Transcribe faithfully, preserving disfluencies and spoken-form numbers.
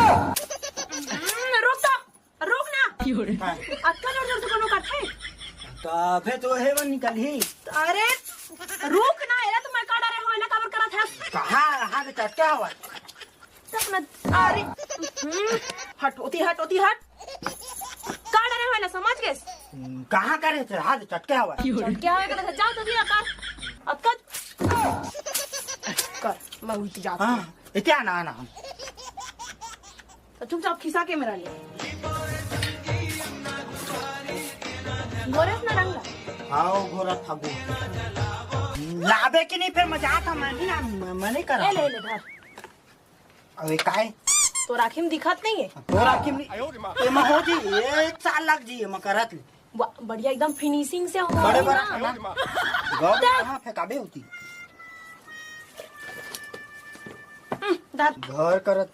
हम्म, रुक तो, रुक ना। अतका जोर जोर से कोनो करथे? तभे तो हे बर निकलही। अरे रुक ना, एला तो मैं का डरे हों, एला काबर करत हस? कहाँ हाथ चटके हवय? तब ना, अरे हम्म, हट ओती, हट ओती, हट। का डरे हों एला, समझ गेस? कहाँ करे थे? हाथ चटके हवय। चटके हवय का? जाओ तो दिया कर। अतका कर, मैं उठ जात हूँ। हाँ, इते आना, आना हम। तो चुपचाप खिसा के मेरा ले। गोरेस ना रंग ला। आओ, घोरा था गो। लाबे कि नहीं, फिर मैं जात हूँ, मैं नहीं ना, मैं, मैं नहीं करा। ए, ले, ले, धर। अबे काय? तोर आँखी में दिखत नहीं है? तोर आँखी में नहीं, एमा हो जी, एक साल लग जी, एमा करत ले। वा-, बढ़िया एकदम finishing से हो बड़े ना। बड़ा ना। गौ कहाँ फेंकाबे होती? हम्म, धर। घर करत